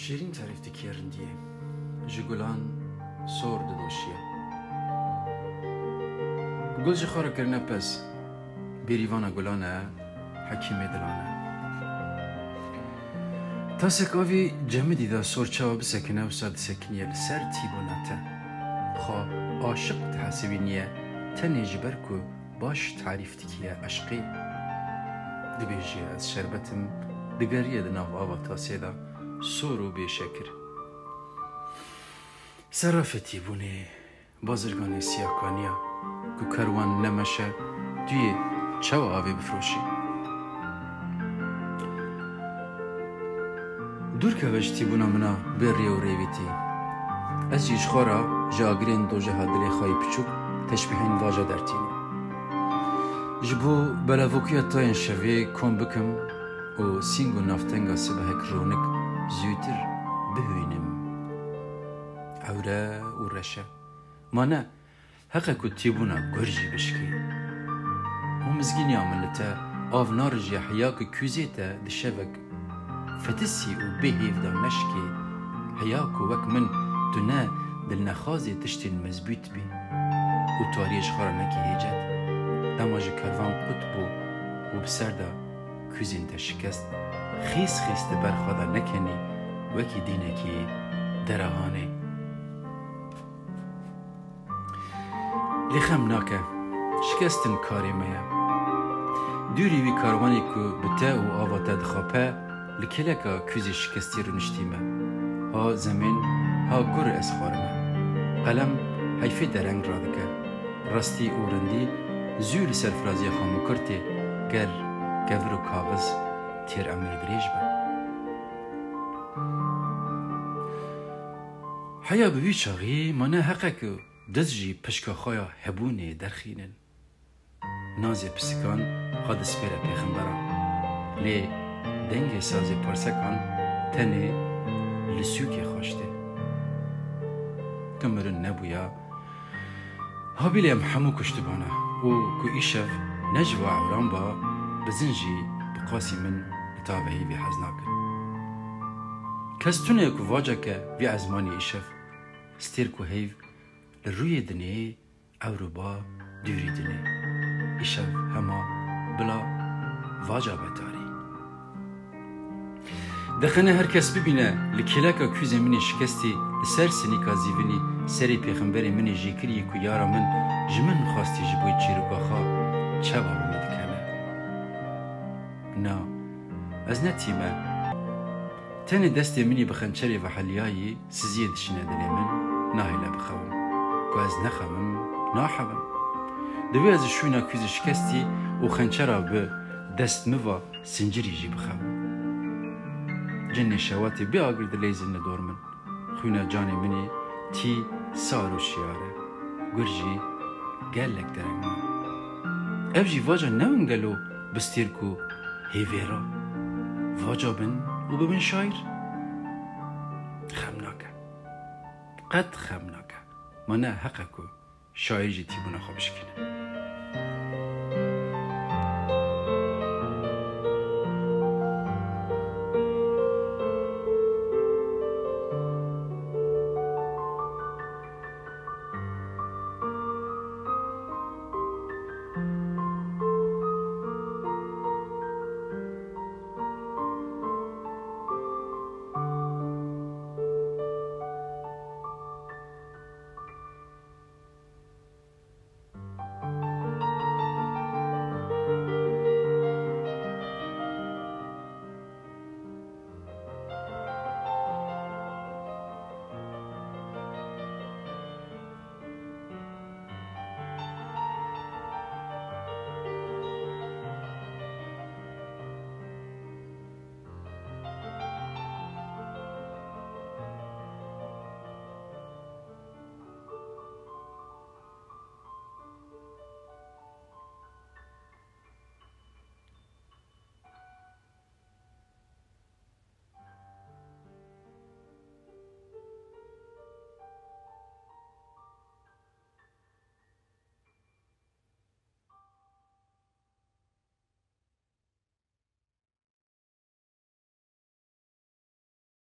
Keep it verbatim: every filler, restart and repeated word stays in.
Şêrîn tarîf dikiye rindiyê. Ji gulan sor didoşiye. Gul ji xwe re kirine pez. Bêrîvana gulan e, hekîmê dilan e. Tasek avî cemidî de sor çawa bisekine, wisa disekiniye li ser tîbûna te. Xwe aşiq dihesibîniye, tenê ji ber ku baş tarîf dikiye eşqê. Dibêje, ez şerbet im, digeriye di nav ava tasê de, sor û bêşekir. Serrafê tîbûnê, bazirganê siyakaniya, ku kerwan nemeşe, duyê çawa avê bifroşî. Dûr keve ji tîbûna min a bê rê û rêwîtî. Ez jî ji xwe re ji agirên dojeha dilê xwe yê piçûk teşbîhên vaja dertînim. Ji bo belavukiya tayên şevê kom bikim û sîng û navtenga sibehek ronik zûtir bihûynim. Ewre û reşe. Ma ne, heqe ku tîbûna gur jî bişkî. Û mizgîniya min li te av narijiya heya ku kûzê te di şevek fetisî û bê hêv de neşkê, heya ku wek min tu ne dilnexwazê tiştên mezbût bî û tariyê ji xwe re nekî hêcet. Dema ji kervan qut bû û bi ser de kûzên te şikest, xîs xîs di ber xwe de nekenî, wekî dînekî derahanê. Lê xem nake, şikestin karê me ye. Dûrî wî karwanê ku bi te û ava te dixape, li kêleka kûzê şikestî rûniştî me. Ha zemên, ha gur ez xwarime. Qelem heyfê dereng radike. Rastî û rindî zû li ser firaziya xwe mukir tê, ger kevir û kaxiz têr emir dirêj be. Heya bi wî çaxî ma ne heqek û diz jî pişka xwe ya hebûnê derxînin. Nazê pisikan xwe dispêre pêxemberan. Lê dengê sazê parsekan tenê li sûkê xweş tê. Tu mirin nebûya, Habîlê em hemû kuştibana û ku îşev ne ji va ewran ba, bizin jî bi qasî min li tavehî vê hez nakin. Kes tune ku vaca ke vê ezmanê îşev, stêrk û heyv li rûyê dinê, ewro ba dûrî dinê. Îşev hema bila vaca be tarî. Dixine her kes bibîne, li kêleka kûzê min ê şikestî, li ser sinîka zîvinî serê pêxemberê min ê jêkiriyê ku yara min ji min xwastî ji bo çîroka xwe çawa bi min dikene. Na, ez ne tî me. Tenê destê min î bi xençerê ve heliyayî, siziyê dişîne dilê min, nahêle bixewim. Ku ez nexewim, nahewim. Divê ez ji şûna kûzê şikestî û xençera bi dest mi va sincirî jî bixewim. Cinê şewatê bê agir dileyzin li dor min. Xwîna canê min ê tî sar û şiyar e. Gur jî gelek dereng ma. Ev jî vaca newin gelo bi stêrk û hêvê re? Vaca bin û bibin şaîr? Xem nake. Qet xem nake. Ma ne heq e ku şaîr jî tîbûna xwe bişkîne.